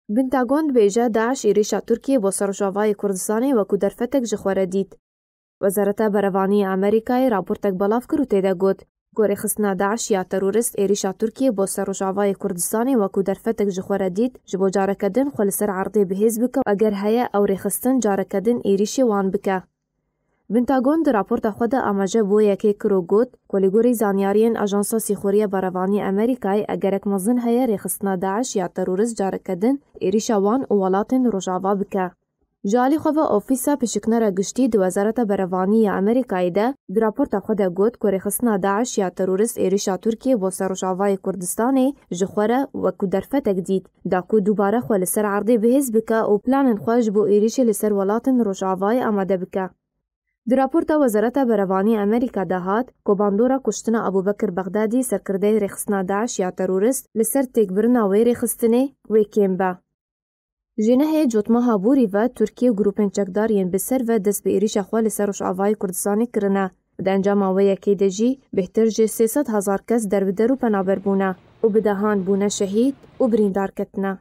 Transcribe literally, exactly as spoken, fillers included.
Pentagon dibêje, DAIŞ êrîşa Tirkiyê bo ser Rojavayê Kurdistanê wekû derfetek ji xwe re dît. Wezareta Berevanî ya Amerîkayê raportek belav kir û tê de got ku rêxistina DAIŞ ya terorist êrîşa Tirkiyê bo ser Rojavayê Kurdistanê wekû derfetek ji xwe re dît, ji bo careke din xwe li ser erdê bihêz bike û eger heye ew rêxistin careke din êrîşê wan bike. Pentagon di raporta xwe de amaje bo yekê kir û got ku li gorî zanyariyên Ajansa Sîxuriya Berevanî Amerîkayê egerek mezin heye rêxistina DAIŞ ya terorist careke din êrîşa wan û welatên Rojava bike. Ji alî xwe ve Ofîsa Pişiknera Giştî di Wezareta Berevanî ya Amerîkayê de di raporta xwe de got ku rêxistina DAIŞ ya terorist êrîşa Tirkiyê bo ser Rojavayê Kurdistanê ji xwe re wekû derfetek dît, da ku dubare xwe li ser erdê bihêz bike û planên xwe ji bo êrîşê li ser welatên Rojavayê amade bike. Di raporta Wezareta Berevanî Amerîka de hat ku bandora kuştina Abubekir Bexdadî, serkirdeyê rêxistina DAIŞ ya terorist, li ser têkbirina wê rêxistinê wê kêm be. Ji nehê Cotmeha Borî ve Tirkiye û grûpên çekdar yên bi ser ve dest bi êrîşa xwe li ser Rojavayê Kurdistanê kirine. Di encama wê yekê de jî bêhtir ji sê sed hezar kes derbider û penaber bûne û bi dehan bûne şehîd û birîndar ketine.